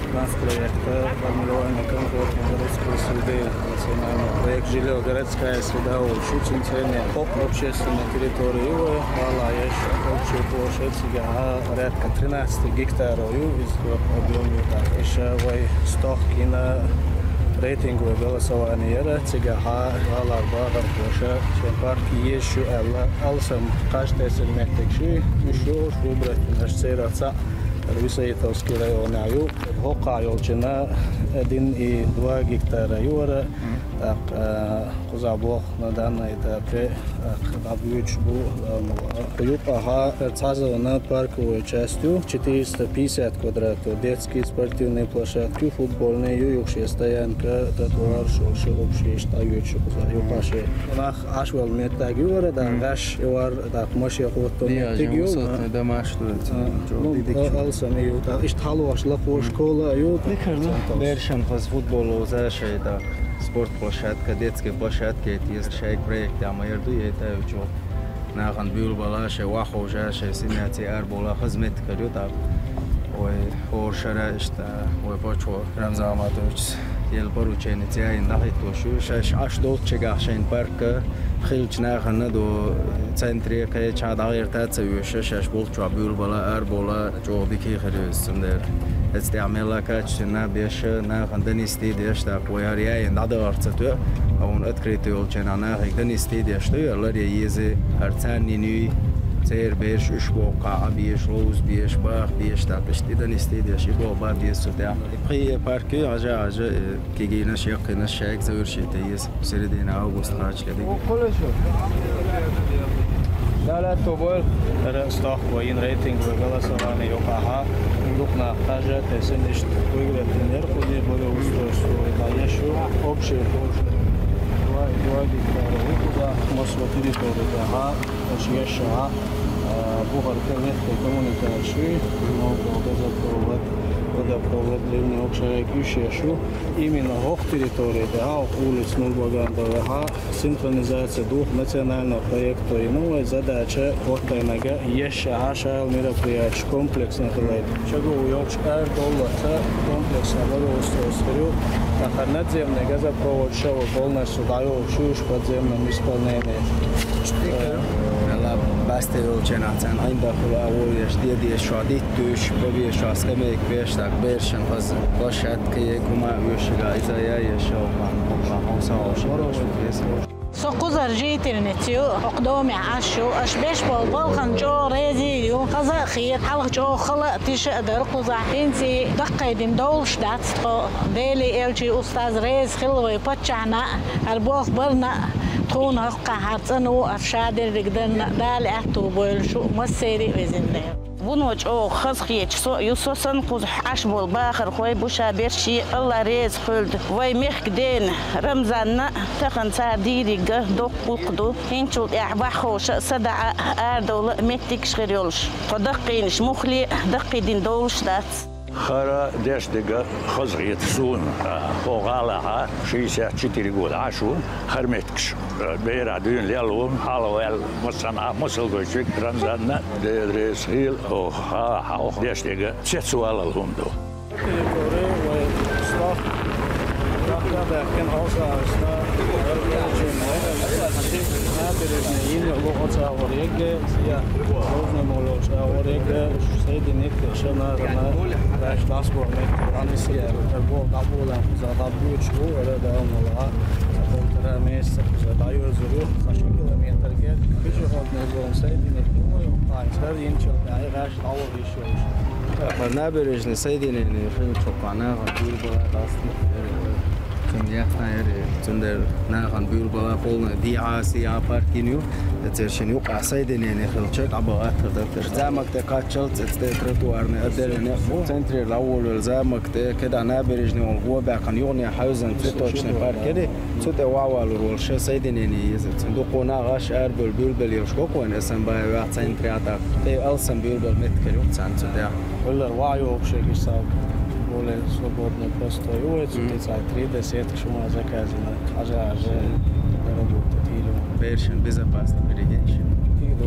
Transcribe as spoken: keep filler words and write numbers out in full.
Нацпроект формирования комфортной городской среды, национальный проект «Жильё городская среда» у Шуцинцене. Хоп, общественная территория его, вала еш, общая площадь цига порядка тринадцать гектаров ю, из вот объём ю так. Ещё вай стохкина рейтинговое голосование яра, цига вала бахар площадь, чем парк еш ю, алла, алсам, каждый сельмет текши, ещё выбрать наш цераца. Висаитовский район ю. Хокка йолчина один и два гектара юра. Так, э, куза бох на данный этапе, так, объёч бу, э, ну, юг, ага, цазована парковой частью, четыреста пятьдесят квадратов, детские спортивные площадки, футбольные, ю, юг, стоянка, тротуар, шо, шо, общий, что, ю, шо, куза, ю, паше. Нах, аш вал меттаг юра, да, гаш, юар, так, маши, хот, Диа меттаг ю, жумсот, да. Домашнюю, А, чё, ну, дидик, а, чё. Алсам ю, так, ишт халуаш лаху школа ю. Дикар, да. Бершан хаз футбол оза шайда, спорт площадка, детская площадка, эти есть шай проект, а майрду, это ю, чё. Нахан бюл бала шай, вахо жа шай, синяти ар бола хазмет карю, так. Ой, хор шара ишта, ой, почо, Рамзан Аматович, ел поручение тя ин нахит лошу, шаш аш долчегах шайн парка, хилч нахан до центре, кай ча дагер таца ю, шаш аш болчо бюл бала, ар бола, чо дики херюс, сендер. Эцтя мела качественно беша, нахан донести деш, так, ой, ар яй, надо арцату, а он открытый олчена, нахик донести деш, ту, ларе ези, ар цанни нюй, цер беш, уш бока, а беш, лоуз беш, бах беш, так, ишти донести деш, и бо ба беш, су, да. При парке, ажа, ажа, э, кигина, шекина, шек, завершите, ез. Середина августа, хач, кадик. Далее то был. Ра-, стах воин рейтинг, голосование, ё, ага. Дух на хажа, те сеништ выиграть энер, куди благоустройство, это ещё общее, общее. Два, два гектара выкуда, масло территории, ага. Аш ещё, а, бухар, конечно, коммуникации, но вот это провод, водопровод, длинный, общая, ещё. Именно ох территории, да, ох улиц Нурбагандова, ага. Синхронизация двух национальных проектов и новая задача вот тайнага ещё ашал мероприятий комплексно хилайт. Чего уёкш эр долларца комплексно благоустройство. Ахар надземный газопровод шел полностью даёл шуш подземном исполнении. Ла басте ёлчена цен айнда хула воеш, дедеш шо, диттуш, бобеш шо, скамейк беш, так бершен фаз площадка, кума вешига, изая ешо, пан, пан, уса, шо, шо, шо. Со кхузара жительница ю, хӀокху доме Ӏаш ю, аша беш болу балхан чӀогӀа реза ю, хаза а хета, хьалха чӀогӀа хала а, тиша а дара кхузахь. ХӀинца даккхийдина довлуш дац тхо, Деле элчий устаз реза хилла вай паччахьна а, хӀара болх барна а, тхуна хӀокхахь хӀара цӀанво а, ша дерриг данна а, Дала аьтту бойла шу массерий а, везан Дела. Вуно чӀогӀа хазахеташ со а ю, со санна кхузахь Ӏаш болу бахархой бу ша берш шен, Алла реза хуьлда вай мехкан дена Рамзанна а, тахана цара дийриг а доккха гӀуллакх ду, хӀинцачул тӀаьхьа баххьоша а, садаӀа а, арадовла а меттигаш хир йолуш. Тхо даккхийнаш муххале а даккхийдина довлуш дац. ХӀара деш дерг хазахета суна, хӀо гӀалахьа шестьдесят четыре года Ӏаш ву, хӀара меттигаш. Бера дуьйна лелла ву, хьалаваьлла, массанхьа масалгойчуьнга Рамзанна, Дела реза хила, хӀо, хьа, хьа, хӀокху деш дерг цецвалал хӀума ду. Территория вай стаг, дахка даьккхина хьалха аста, набережная йина лохо цӀа вара егге, я, Грозный моло цӀа вара егге, соединить шана, рана, даш дас бор метр, ранисия, торгово дабула, за дабуч, у, ра, да, мала, за полтора месяца, за даю, за ру, за ши километр, ге, пешеходная зона соединить, ну, и, а, сразу инчил, да, и даш, дало, ещё. Набережный соединение, хин, чокана, гурбала, дас, цундела яхна яри, цундела нахан буьйлабала полный диаси а паркин ю, цершин юкъа соединение хилча, къаба гӀаттар дагтар. Замок тӀе кхаччалц, цӀе тротуарный отделение, центре лаволвел замок тӀе, кеда набережный вол го баьккхина югӀне хьаьвзан цветочный парк яри, цу тӀе вавалур волу шен соединение еза. Цун дукхо нагӀаш арабевлла буьйлабелла йолуш гокъойна, эсан баьваьхьа центре а так. ТӀе алсам буьйлабелла меттиг хир ю царна цу тӀехь. Валлахь, вай общий гиса более свободный простой. Ой, цу тӀе цхьа три десятка шуна заказано. Ажа, ажа, работа, тилу. Бершин безопасный передача. Тилу.